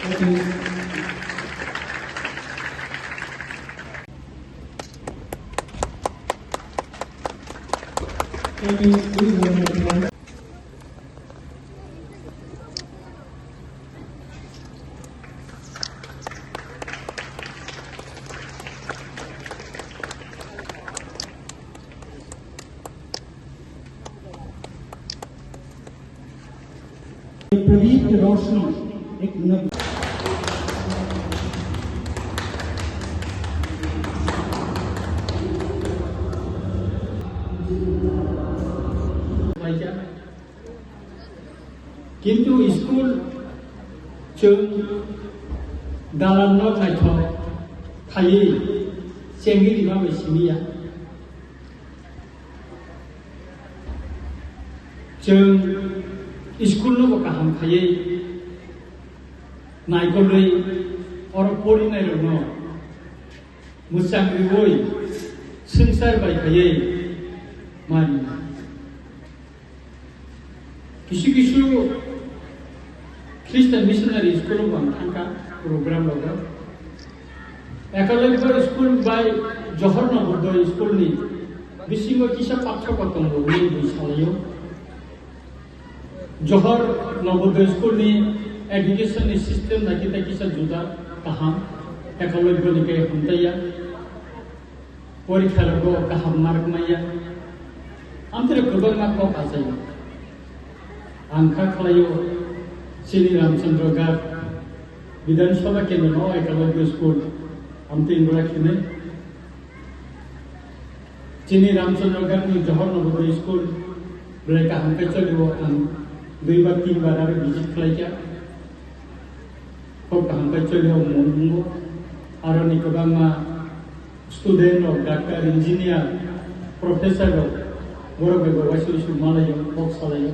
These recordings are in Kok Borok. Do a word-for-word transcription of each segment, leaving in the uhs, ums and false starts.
प्रदीप की रोशनी एक नव Kintu school chwng dalan no naithok khaiwi chengwi rima bai simi ya. Chwng school no bo kaham khaiwi naikolwi oro porinai rok no mwchang riwi swngchar bai khaiwi mani. Kisu kisu Christian Missionary School o ang thangkha program rogo. Ekalai school bai Johor Navodaya school ni bisingo kisa pathoko tongo hwnwi bui salaio. Johor Navodaya school ni education ni system naikhe tei kisa juda kaham. Ekalai ni khe hamtaiya. Porikha rogo kaham mark maya. Amtwrwk kwbangma kok achaio. Ang kha khlaio chini Ramchandra Ghat Bidhan Sabha Kendra no Eklavya School amtwi wngla khinwi. Chini Ramchandra Ghat ni Johor Navodaya School belai kaham khe cholio, ang dui bar tin bar aro visit khlaikha. Kok kaham khe cholio mung nungo. Aroni kwbangma student rok, doctor, engineer, professor rok, borok bai bo waisa waisa malaio, kok salaio.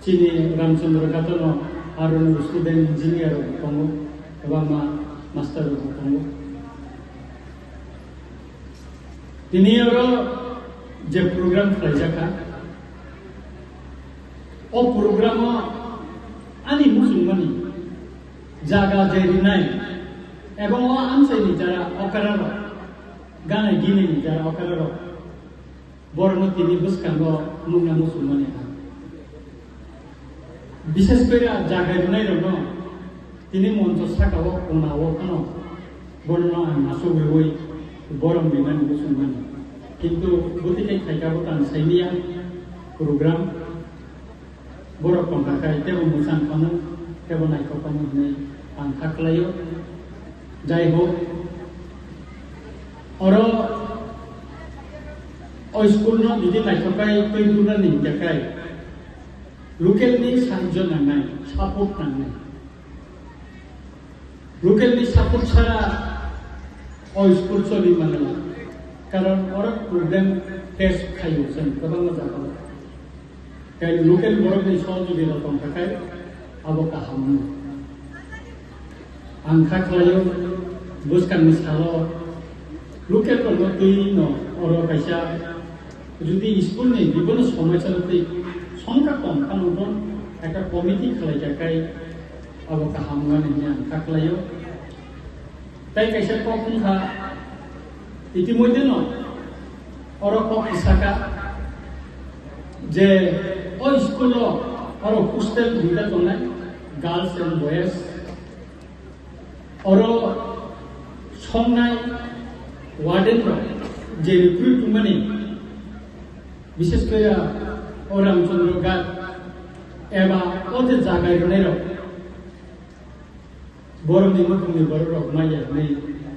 Chini Ramchandra Ghat no aroni student engineer rok tongo, kwbangma master rok tongo. Tini oro je program khlaijakha, o program o ani muchungmani jaga je rinai ebong o amchaini jara okra rok, ganai ginini jara okra rok, borokno tini bwskango nukna muchungmani ha. Bishes kore jaga rinai rokno tini moncho saka o kona o phano bono ang asuk riwi borom rinani muchungmani. Kintu bwtwi khe khaika bo tang saimiya program. Borok tongkha khe tebo mwchang khamu, tebo naithok khamu hwnwi ang kha khlaio. Jai hok, oro o school no jodi naithok khe twi rwnani hwnkhe khe local ni sahajyo nangnai, support nangnai. Local ni support chara o school choli manla, karon oro problem face khaio chwng kwbangma jagao. Tei local borok ni sohojogita tongkha khai abo kaham wngkha. Ang kha khlaio, bwskangni salo local rokno twi no oro kaisa, jodi school ni bibono somosa twi songkha tong phano bo ekta committee khlai kha khai abo kaham wngmani hwnwi ang kha khlaio. Tei kaisa kok wngkha, itimoidheno oro kok kisa kha je o school o oro hostel duita tongnai, girls and boys. Oro songnai warden rok je recruit wngmani, bishes kore o Ramchandra Ghat eba o je jaga rinai rok, borokni mukhungni borok rok maya hwnwi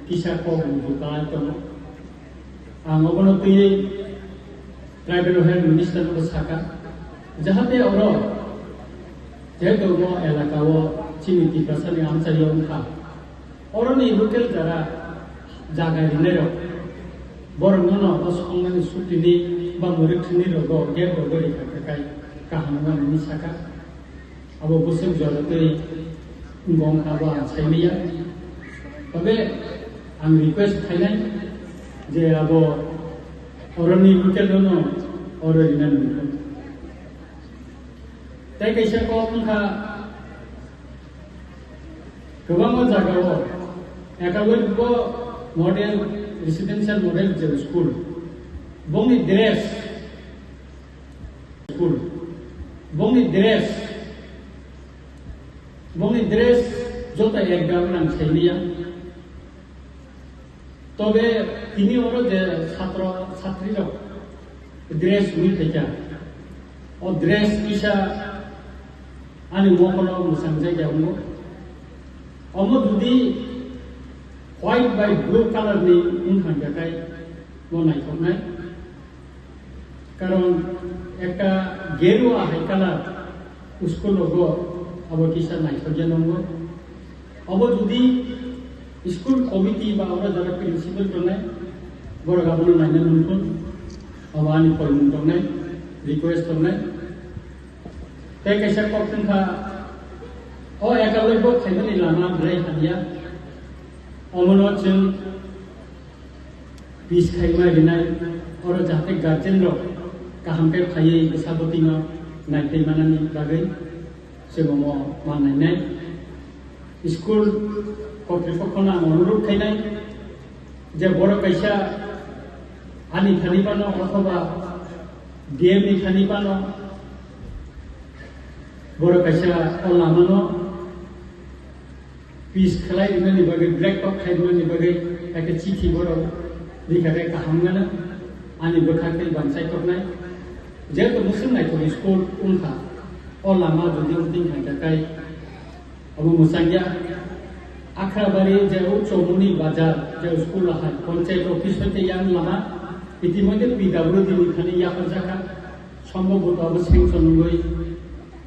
kisa kok ni buka tongo. Ang obono twiwi Tribal Welfare Minister no saka, jahate oro, jehetu omo elaka o chini Tiprasa ni amchaio wngkha, oroni local jara jaga rinai rok, borok no no o songnani sutini ba mwrwk thwngni rogo gate rogo rikha khe kai kaham wngmani saka. Abo bwswk jora tei wngkha abo ang saimanya. Tobe ang request khainai je abo oroni local no no oro rinani wngkha. Tei kaisa kok wngkha Kwbangma jagao Ekabir bo model, residential model je school, bongni dress, school, bongni dress, bongni dress joto ekdam nang saimanya. Tobe tini oro je satro satri rok dress wi phaikha, o dress kisa ani mokolo mwsang jai ya wngo. Omo jodi white bai blue color ni wngkha hwnkhe kai bo naithoknai. Karon ekta geru ahai colour school rogo abo kisa naithokya nongo. Abo jodi school committee ba oro jara principal tongnai, borok abono naina nungkun, abo ani koimung tongnai, request tongnai. Tei kaisa kok wngkha, o ekalai bo khaimani lama belai hamya. Omono chwng pis khaima rinai, oro jahate guardian rok kaham khe phaiwi bwsa bwtwino naiphai manani bagwi chwng omo ma nainai. School kotripokhono ang onurodh khainai je borok kaisa ani thani phano othoba D M ni thani phano borok kaisa o lamano pis khlai rwnani bagwi, black top khai rwnani bagwi kaisa chithi borok rikha khe kaham gana, ani bwkhak tei bangchai toknai. Jehetu mwswk naithok school wngkha, o lama jodi wngtwng hai khe kai abo mwchangya. Akhrabari je o Chomoni bazar je school hai panchayat office hoite yang lama itimodhye P W D ni thani yapharjakha, sombhoboto abo sanction wngwi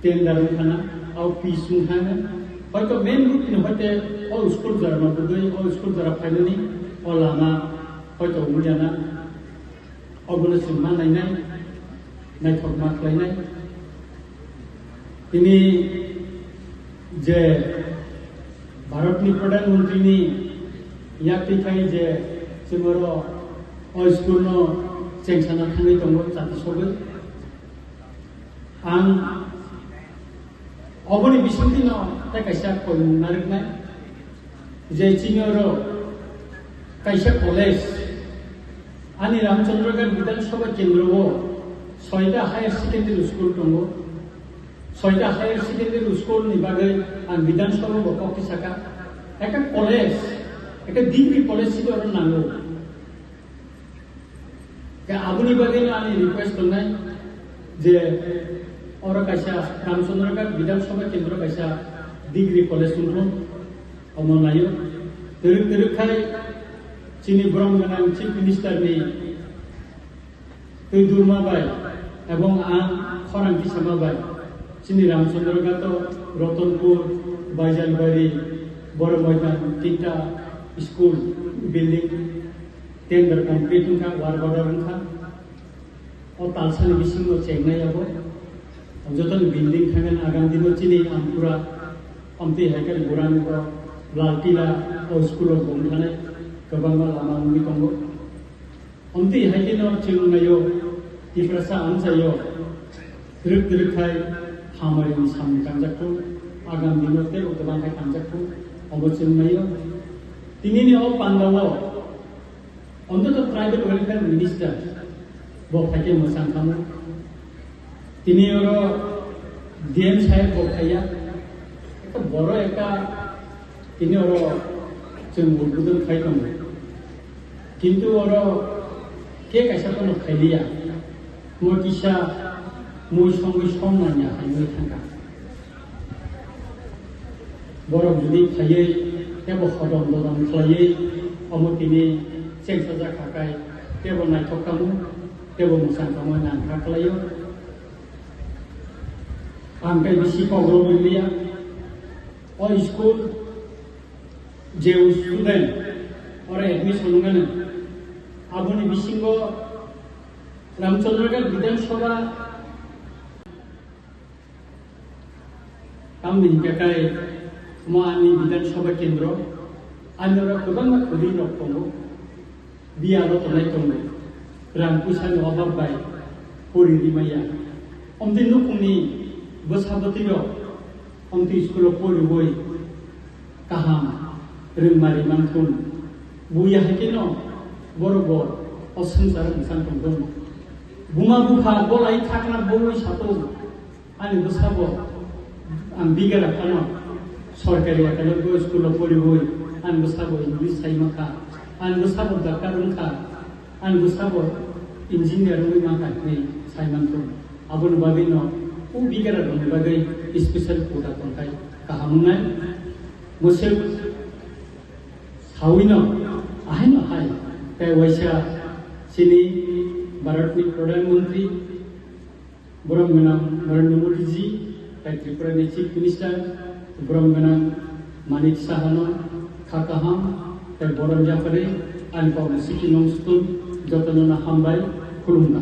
tender wngkhana, abo pis wngkhana. Hoito main road ni hoite o school jora no budui, o school jora phainani o lama hoito wngya na. Obono chwng ma nainai, naithok ma khlainai. Tini je Bharatni Pradhan Mantrini yaktwi khai je chwng oro o school no chengsana thangwi tongo chati sogwi. Ang oboni bisingtwi no tei kaisa koimung narwknai je chini oro kaisa college, ani Ramchandra Ghat Bidhan Sabha kendro o soita higher secondary school tongo. Soita higher secondary school ni bagwi ang Bidhan Sabha bo kok khe saka, ekta college, ekta degree college si oro nango. Khe aboni bagwino ani request tongnai je oro kaisa Ramchandra Ghat Bidhan Sabha kendro kaisa degree college wngkhu, omo naio. Twrwk twrwk khai chini borom gwnang Chief Minister ni twi durma bai ebong ang khorang tisama bai chini Ramchandra Ghat o Ratanpur, Baijalbari, Boro Moidan tinta school building tender complete wngkha, work order wngkha. O talsani bisingo chengnai abo. Jotoni building thangkhe agam dino chini Ampura, amtwi hai khe Burani bo Laltila o school o bung thanai kwbangma lama wngwi tongo. Amtwi hai kheno chwng naio Tiprasa amchaio twrwk twrwk khai hamari ni samung tangjak thung, agam dino teibo kwbang khai tangjak thung, obo chwng naio. Tinini o pandao Ontoto tribal welfare minister bo phaikhe mwchang kamo. Tini oro D M saheb bo phaiya. Ekta boro ekta tini oro chwng udbodon khai tongo. Kintu oro ke kaisa phano khailiya. Mo kisa mui songwi song nangya hai wngwi thangkha. Borok jodi phaiwi tebo hodom dodom khlaiwi omo tini chengsajak kha kai tebo naithok tamo tebo mwchang tamo nangkha khlaio. Ang tei bisi kok rw liya. O school je student oro admission wngmano aboni bisingo Ramchandra Ghat Bidhan Sabha Tamni hingkhe kai mo ani Bidhan Sabha kendro, ani oro kwbangma kwrwi rok tongo, biya ro tongnai tongo, rang puisa ni obab bai pori rimaya. Omtwi nukhungni bwsa bwtwi rok omtwi school o poriwi kaham rwngmari manthun. Buya hai kheno borok bo o swngcharo mwchang tongthung. Buma bupha bolai thakna bongwi satung. Ani bwsabo ang bigara phano sorkari academic school o poriwi ani bwsabo English sai mankha, ani bwsabo doctor wngkha, ani bwsabo engineer wngwi mankha hinwi sai mankha. Aboni bagwino o bigara rokni bagwi special quota tongthai kaham wngnai. Mwswk sawino ahaino hai tei waisa chini Bharatni Pradhan Mantri Borom gwnang Narendra Modi ji, tei Tripura ni Chief Minister, borom gwnang Manik Saha no kha kaham tei borom yaphari ani kok ni siki nong sutun jotono no hambai khulumkha.